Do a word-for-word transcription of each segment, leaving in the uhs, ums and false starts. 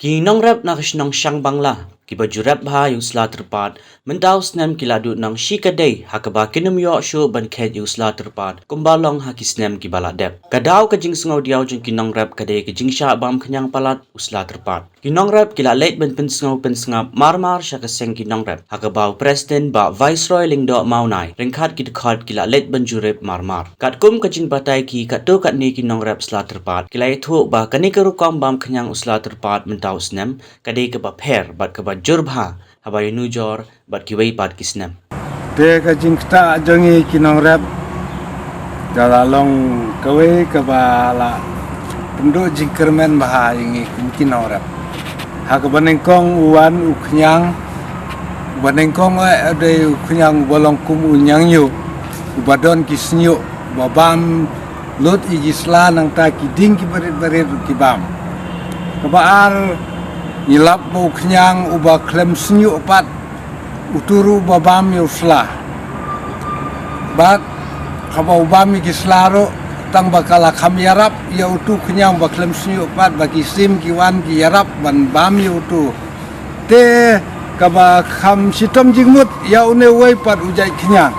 Ki nongrep na ka shnong Shangbangla kiba ju rep bha ïa u sla tyrpad mynta u snem ki la duh nong shi ka dei ha kaba kin ym ïoh shuh ban kheit ïa u sla tyrpad kumba long ha ki snem kiba la dep. Ka daw ka jingsngew diaw jong ki nongrep ka dei ka jingshah bam khñiang palat u sla tyrpad. Ki nongrep ki la leit ban pynsngew pynsngap mar mar sha ka seng ki nongrep ha kaba u President Bah Viceroy Lyngdoh Mawnai ryngkat ki dkhot ki la leit ban jurip mar mar. Katkum ka jingbatai ki katto katne ki nongrep sla tyrpad ki la ïathuh ba kane ka rukom bam khñiang u sla tyrpad mynta u snem ka dei kaba pher bad kaba jur bha haba ïanujor bad kiwei pat ki snem. Te ka jingktah jong ngi ki nongrep ka la long kawei kaba la pynduh jingkyrmen bha ïa ngi kum ki nongrep. Ha kaba nyngkong u wan u khñiang, uba nyngkong eh u dei u khñiang uba long kum u ñiangñiuh, uba don ki shñiuh, uba bam lut ïa ki sla nangta ki dieng kiba rit ba rit ruh ki bam. Kaba ar ngi lap ba u khñiang uba khlem shñiuh pat utu ruh uba bam ïa u sla. Bad haba u bam ïa ki sla ruh tang ba ka la kham ïarap ïa utu khñiang uba khlem shñiuh pat ba ki sim ki wan ki ïarap ban bam ïa utu. Te kaba kham shitom jingmut ïa une uwei pat u jait khñiang.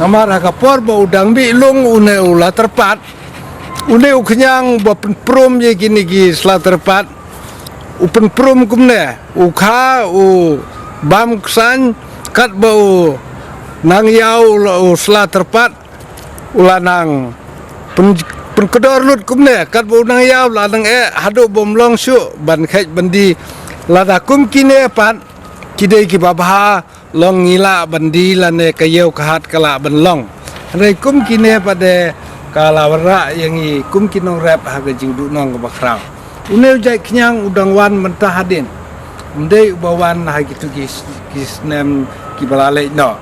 Namar ha ka por ba u dang bih lung une u la tyrpad, une u khñiang uba pynprum ïa kine ki sla tyrpad, u pynprum kumne, u kha u bam ksain katba u nang ïaw u la, u sla tyrpad u la nang pyn, pynkdor lut kumne katba u nang ïaw u la nang eh haduh bym long shuh ban kheit ban die. Lada kum kine pat ki dei kiba bha long ngi lah ban die lane ka ïew ka hat ka lah ban long. Hynrei kum kine pat de ka la wanrah ïa ngi kum ki nongrep ha ka jingduhnong kaba khraw. Une u jait khñiang u dang wan mynta hadien, um dei uba wan ha kitu ki, ki snem kiba la leit noh.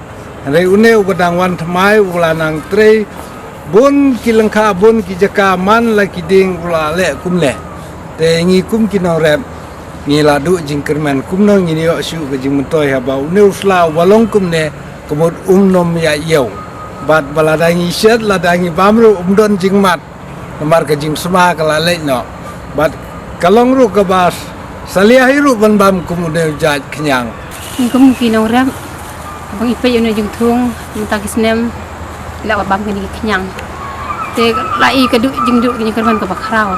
Hynrei une uba dang wan thymmai u la nang trei bun ki lyngkha bun ki jaka man la ki dieng u la leh kumne. Te ngi kum ki nongrep ngi la duh jingkyrmen kumno ngin ïoh shuh ka jingmyntoi haba une u sla uba long kumne ka mut um nym ïa ïew. Bad ba lada ngi shet lada ngi bam ruh um don jingmat. Namar ka jingsma ka la leit noh bad ka long ruh kaba salia hi ruh ban bam kum une u jait khñiang. Ngi kum ki nongrep ba ngi peit ïa une u jingthung mynta ki snem la bam kine ki khñiang. Te la i ka duh jingduh ki jingkyrmen kaba khraw.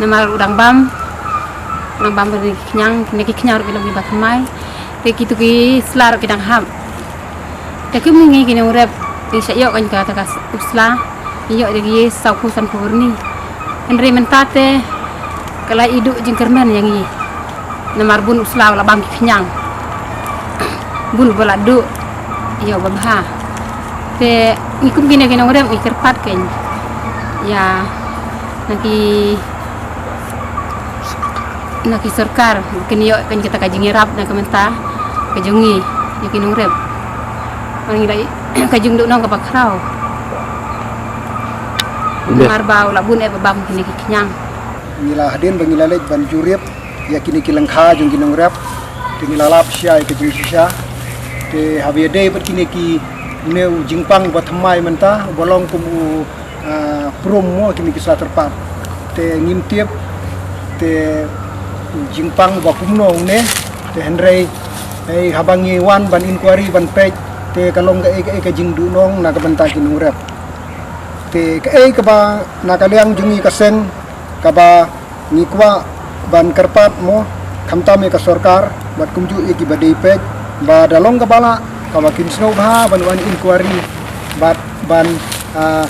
Namar u dang bam, u dang bam kine ki khñiang, kine ki khñiang ruh ki long kiba thymmai. Te kitu ki sla ruh ki dang hap. Te kum ngi ki nongrep ngi shah ïoh kan kata ka s-, u sla, ngi ïoh da ki saw phew san phew byrni. Hynrei mynta te ka la i duh jingkyrmen ïa ngi. Namar bun u sla u la bam ki khñiang. Bun ba la duh ïoh ba bha. Te ngi kum kine ki nongrep ngi kyrpad kan ïa na ki na ki sorkar kin ïoh kan kata ka jingïarap na ka mynta ka jong ngi ïa ki nongrep. Ba ngi la ka jingduhnong kaba khraw. Namar ba u la bun eh ba bam kine ki khñiang. Ngi la hadien ba ngi la leit ban jurip ïa kine ki lyngkha jong ki nongrep. Te ngi la lap sha ïa ka jingshisha. Te haba ïadei bad kine ki, une u jingpang ba thymmai mynta uba long kum u ah, prum mo kine ki sla tyrpad. Te ngim tip te jingpang ba kumno une. Te hynrei hei haba ngi wan ban inquiry ban peit te ka long kaei kaei ka jingduhnong na ka bynta ki nongrep. Te kaei kaba na ka liang jong ngi ka seng kaba ngi kwah ban kyrpad mo khamtam ïa ka sorkar bad kumjuh ïa kiba dei peit ba da long kaba lah kaba kin sngewbha ban wan inquiry bad ban, ah,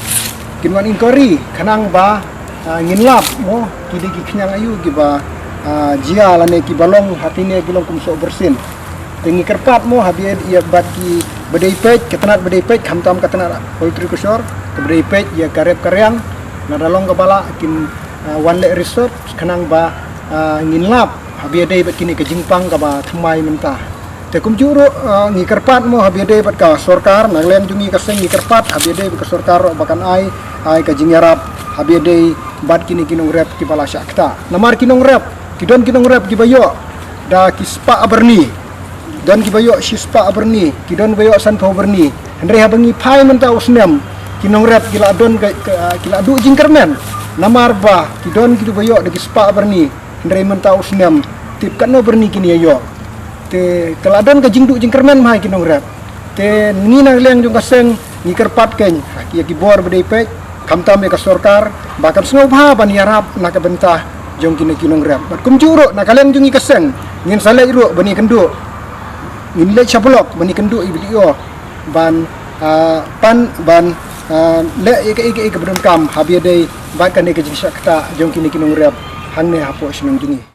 kin wan inquiry khnang ba, ah, ngin lap mo ki dei ki khñiang aïu kiba, ah, jia lane kiba long ha kine ki long kum soh byrsin. Te ngi kyrpad mo haba ïa bad kiba dei peit, ka tnat ba dei peit khamtam ka tnat poultry kashor kaba dei peit ïa ka rep ka riang. Lada long kaba lah kin, ah, wan leh research khnang ba, ah, ngin lap haba ïadei bad kine ka jingpang kaba thymmai mynta. Te kumjuh ruh, ah, ngi kyrpad mo haba ïadei bad ka sorkar, na ka liang jong ngi ka seng ngi kyrpad haba ïadei bad ka sorkar ruh ba kan ai, ai ka jingïarap haba ïadei bad kine ki nongrep kiba la shah ktah. Namar ki nongrep, ki don ki nongrep kiba ïoh da ki spah byrni. Don kiba ïoh shi spah byrni, ki don ba ïoh san phew byrni. Hynrei haba ngi phai mynta u snem, ki nongrep ki la don ka, ka, ki la duh jingkyrmen. Namar ba ki don kiba ïoh da ki spah byrni. Hynrei mynta u snem tip katno byrni kin ïa ïoh. Te ka la don ka jingduh jingkyrmen bha ïa ki nongrep. Te ngi na liang jong ka seng ngi kyrpad kein ïa ki bor ba dei peit, khamtam ïa ka sorkar ba kan sngewbha ban ïarap na ka bynta jong kine ki nongrep. Bad kumjuh ruh na ka liang jong ngi ka seng ngin sa leit ruh ban ïakynduh, ngin leit sha block ban ïakynduh ïa i B D O ban, ah, pan ban, ah, leh ïa kaei kaei kaba donkam ha ba ïadei bad kane ka jingshah ktah jong kine ki nongrep hangne hapoh shnong jong ngi.